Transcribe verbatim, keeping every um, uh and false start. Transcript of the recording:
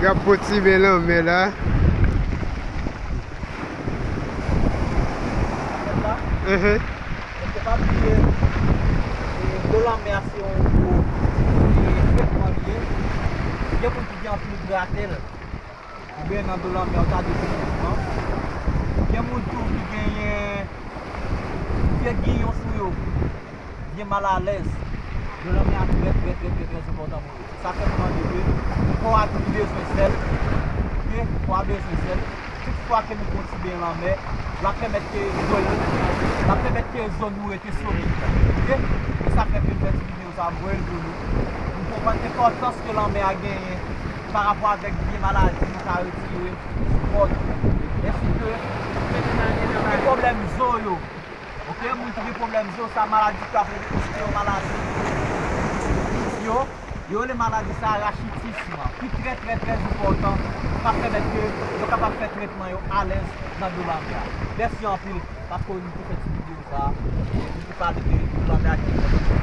N ap pran ti ben lanmè la. Enhen. Èske pa bliye, e, dlo lanmè a se yon gwo, e, tretman li ye. Gen moun ki gen anpil gratèl. Oubyen nan dlo lanmè a, ou ta dwe pran tretman. Gen moun tou ki genyen vye giyon sou yo, vye malalèz. Dlo lanmè a trè, trè, trè, trè, trè enpòtan pou yo. Sa fè m mande ke kò a tou bezwen sèl. Oke? Kò a bezwen sèl. Tout fwa ke nou pran ti ben lanmè, l ap pèmèt ke zo yo, l ap pèmèt ke zo nou rete solid. Oke? E sa fè ke m fè ti videyo sa, m voye l pou nou. Nou konprann enpòtans ke lanmè a genyen pa rapò avèk vye maladi nou ka retire sou kò nou. Ensi ke vye pwoblèm zo yo. Oke, moun ki gen pwoblèm zo, sa maladi ki ap rele osteyomalasi. Yo, yo rele maladi sa rachitis lan, ki trè, trè, trè enpòtan, k ap pèmèt ke yo kapab fè tretman yo alèz nan dlo lanmè a. Mèsi anpil, paske nou te fè ti videyo sa, nou te pale de dlo lanmè a ki enpòtan.